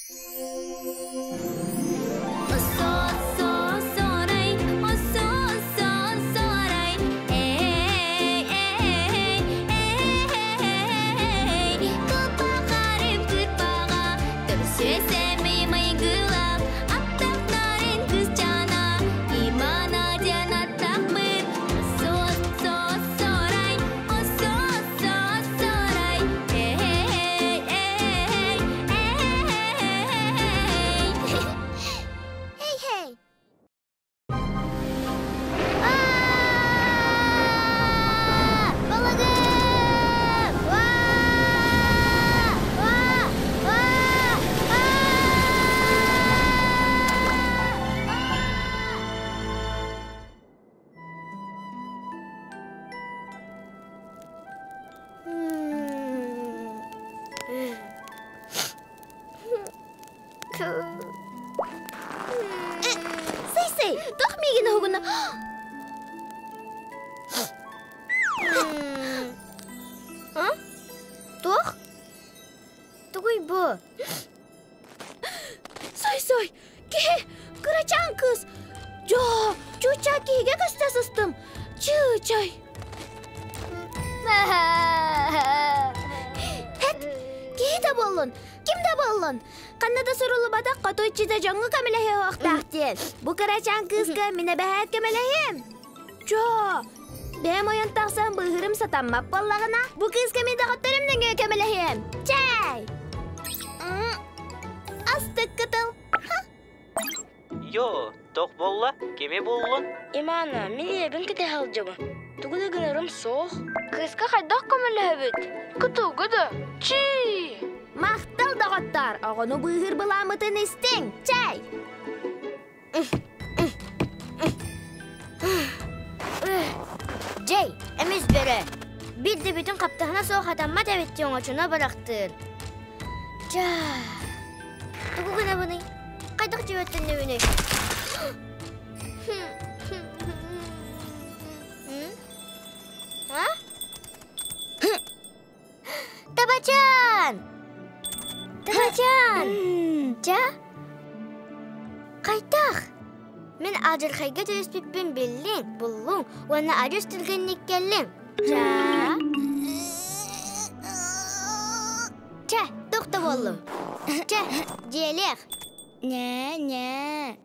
Hey-hey! Балыгым! Сэй-сэй, туох миигин уһугуна? Туох? Тугуй бу? Сой-сой, киһи, кырачаан кыыс. Дьоо, чуучаа киһигэ көстө сыстым. Чыычай. Хэт, киһи да буоллун, ким да буоллун. Ханна да суруллубатах хоту иччитэ дьоҥҥо көмөлөһүөхтээх диэн. Бу кырачаан кыыска мин эбэһээт көмөлөһүөм. Чоо, бэйэм ойон тахсан быыһырым сатаммат буоллаҕына, бу кыыска мин доҕотторум нөҥүө көмөлөһүөм. Чэй! Астык кытыл. Йоо, тох буолла? Кими буллун? Имана, мин ийэбин кэтэһэ сылдьабын. Тугу да гынарым суох. Кыыска хайдах көмөлөһөбүт? Кытылга да? Чии! Махтал, доҕоттоор! Оҕону быыһыыр былааммытын истиҥ! Чэй! Дьэй, эмис бөрө. Биир да бүтүн хаптаһына суох хатаммат эбит диэн оҥочону бырахтыыр. Чаа, тугу гынабыный? Хайдах дьүөттэннэбиний? А? Табачан! Табачан! Ча? Хайдах? Мин алдьархайга түбэспиппин биллиҥ, буллуҥ уонна адьас түргэнник кэллиҥ. Ча? Чэ, туох да буоллум. Чэ, дьиэлиэх. Ньээ-ньээ.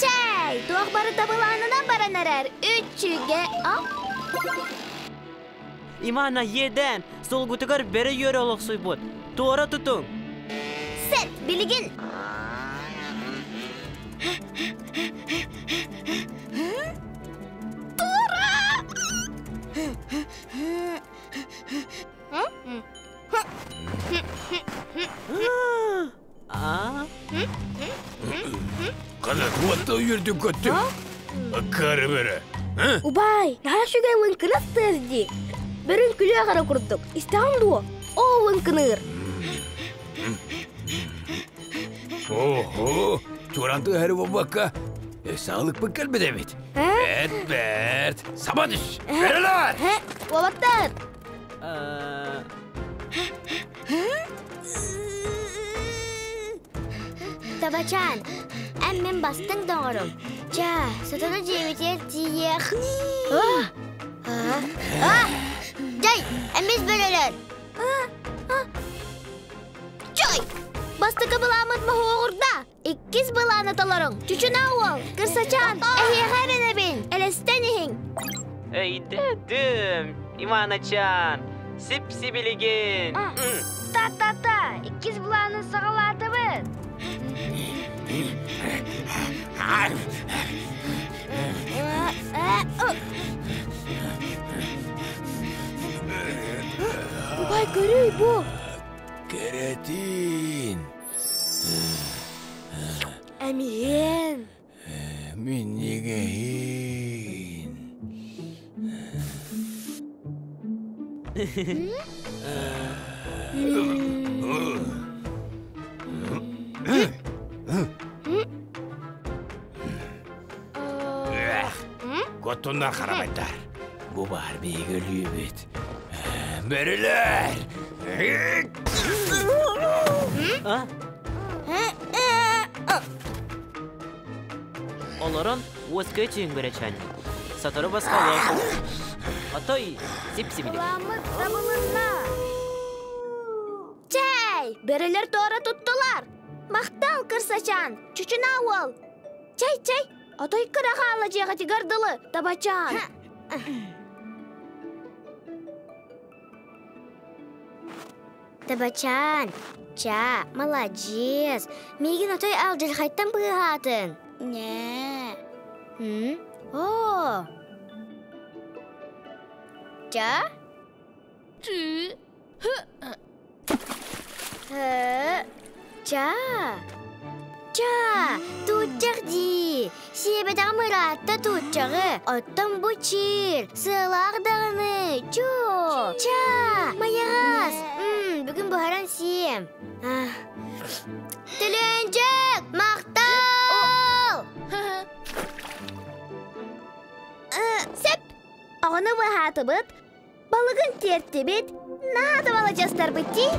Чэй, туох барыта былаанынан баран эрэр. Үчүгэ, а? Имана иэдээн, сулгутугар бөрө үөрэ олохсуйбут. Туора тутуҥ. Сет, билигин. Туора! Канат уотта үөрдүм көттүм. Аккары бөрө. Убай, наһаа үчүгэй лыҥкынас тыас дии. Бөрүн күлүөх эрэ курдук. Истэҕин дуо? Оо, лыҥкыныыр. Ого, туран тыаһары буолбакка, саалыкпыт кэлбит эбит. Бэрт, бэрт, саба түс! Бэрэлэр! Уолаттар! Табачаан, эн мин бастыҥ доҕорум. Чаа, сотору дьиэбитигэр тиийиэх. Дьай, эмис бөрөлөр! Чой! Бастакы былааммыт моһуоҕурда! Иккис былааны толоруҥ! Чучуна уол, кырсачаан, эһиэхэ эрэнэбин! Элэстэн иһиҥ! Өйдөтүм, Иваначаан, сип-сибилигин. Та-та-та, иккис былааны саҕалаатыбыт. Убай, көрүй бу! Кэрэтин! Эмиэн. Минньигэһин. Коттуннар харабайдар. Бу баар биһиги өлүүбүт. Бөрөлөр! А? Олорон уоска чыҥ бөрөчөн. Сотору босхолуох. Отой сип-сибилик. Уламмыт табылынна. Чэй! Бөрөлөр туора туттулар. Махтал, кырсачаан, чучуна уол. Чэй, чэй, отой кыра хаала дьиэҕитигэр дылы, табачаан. Табачаан, чаа, маладьыас. Миигин отой алдьархайтан быыһаатын. Нэ. М? Оо. Ча? Чы. Э, Ча. Ча, тууччах дии. Сиэбэтэҕим ыраатта тууччаҕы. Оттон бу чиир, сыалаах даҕаны. Чоо. Ча, майаҕас. М, бүгүн буһаран сиэм. Төлөөнчөк, махтал! Сөп. Оҕону быһаатыбыт, Балыгын тиэртибит, наһаа да маладьыастарбыт дии.